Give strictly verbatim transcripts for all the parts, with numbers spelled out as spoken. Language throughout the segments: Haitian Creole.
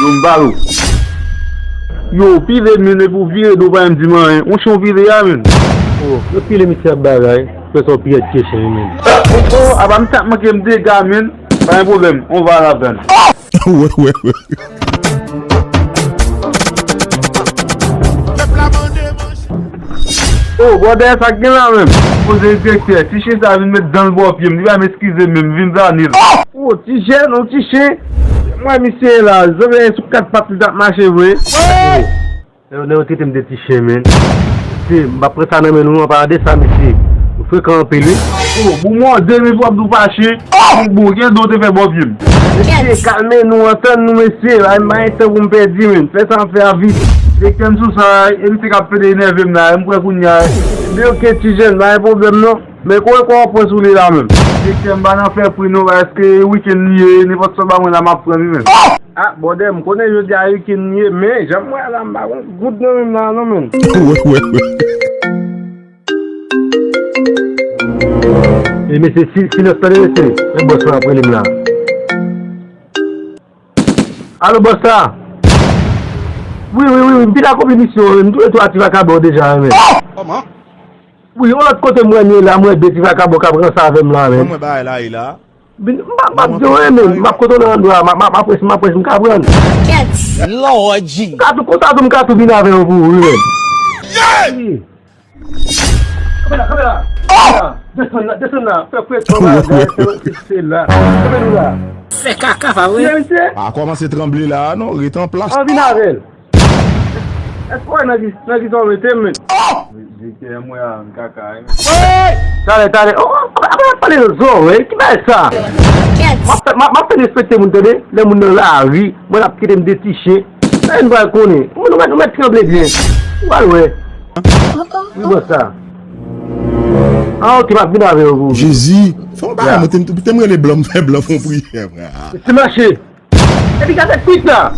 Yo, m pale w. Yo, pile men epi w vire do w pa menm di m anyen. On chen w pile a, menm. Oh, yo pile misye ap bagay. Fè sa w pi rèd ke chen, menm. Oh, apa m t ap manke m dega, menm. Pa gen pwoblèm. On va la dan. Wè, wè, wè. Oh, bwòdè, sa k gen la menm? Poze direktè, ti chen sa vin met dan l bò pye m, li pa menm eskize m menm, vin flane l. Oh, ti jèn, yon ti chen. Mwen, misye la, zanmi sou kat pat li t ap mache vre. Lè yo, lè yo trete m de ti chen, menm. Mesye, m p ap pran sa nan men nou, an palan de sa, mesye. Nou frekan anpil, wi. Oh, bon, mòde, men w ap di w fache. Bon, gen do te fè bò pye m. Mesye, kalme nou, antann nou, mesye. La, m pa gen tan pou m pèdi, menm. Fè sa n ap fè a vit. Direktè m sou sa, e misye k ap pede enève m la, m kwè kounye a. Men oke, ti jèn, pa gen pwoblèm, non. Men kote kò w pran sou li la menm? Direktè, m pa nan fè pri non, paske wikenn li ye, nenpòt sa w ba mwen la, m ap pran li menm. Ah, bwòdè, m konnen jodi a wikenn li ye, men jan m wè la, m pa gon goud nan men m la non, menm. Wè, wè, wè. E mesye, si, si nan tande mesye, e bòs la ap rele m la. Alo, bòs la? Wi, wi, wi, wi, m vin akonpli misyon, wi, m touye twa ti vakabon deja, wi, men. Kòman? Wi, yon lòt kote m wè n ye la, m wè de ti vakabon k ap ranse avè m la, men. Kòman bagay la ye la? Bin, m pa, m pa di w, men, m ap kontwole andwa, m ap, m ap, m ap wè si m ap wè si m ka pran. Lòdji! M ka tou, konsa tou, m ka tou vin avè yo pou ou, wi, men. Wi. Kanpe la, kanpe la! Kanpe la! Desann la, desann la, fè presyon la, se, se la. Kanpe nou la. Fè kaka, pa vre? Mesye, mesye. Pa kòmanse tranble la, non, ret an plas. An vin avè l. Èske w wè nan ki, nan ki sa w mete m, men? Direktè, m wè a, m kaka, wi. Talè, talè. Oh, oh, oh, ap pale nan zòrèy, ki bagay sa? M ap fè, m ap, m ap fè respekte moun, tande. Lè moun nan lari, mwen ap kite m de ti chen. Sa n pral konnen. Moun, nou mèt, nou mèt tranble byen. Ou pral wè. Wi, bòs la. Ah, ok, m ap vin avè yo pou ou. Jezi. Fè yon bagay, mwen te, te m rele blan, m fè blan fè yon priyè, frè. Se mache. Epi gade pit la.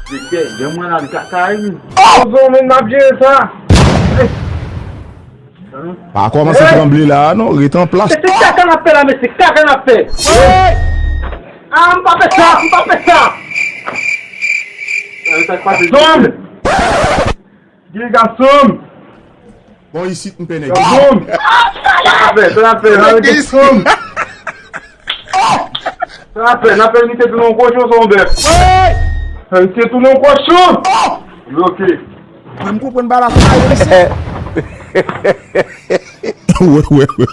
Direktè, lè mwen la, li ka kare li. Oh! Zon, men n ap jere sa. Pa kòmanse tranble la, non, ret an plas. Se, se kaka n ap fè la, mesye, kaka n ap fè. Ah, m pa fè sa, m pa fè sa. Zon. Gen gason! Bon, isit, m pè nèg. Gason! Sa n ap fè, sa n ap fè, sa n ap fè, gason! Sa n ap fè, n ap fè misye tounen yon kochon, se yon bèf. Fè misye tounen yon kochon! Bloke. Mwen, m konprann pa la fwa yo, mesye. Wè, wè, wè.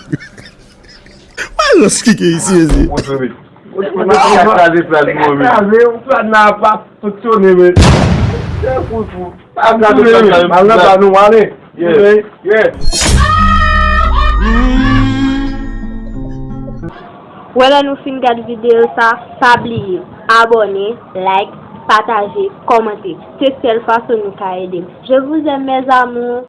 Wè rans ki gen isi, mesye. Ou pa ka kraze plat mwen, men. Kraze, yon plat nan ap fonksyone, men. Se fou, fou. Pa kraze plat la, men. Al nan ba nou, ale. Yeah. Yeah. Wè lè nou fin gad videyo sa, pa bliye abòne, like, pataje, kòmante. Se sèl fason nou ka ede m. Je vous aime, mes amours.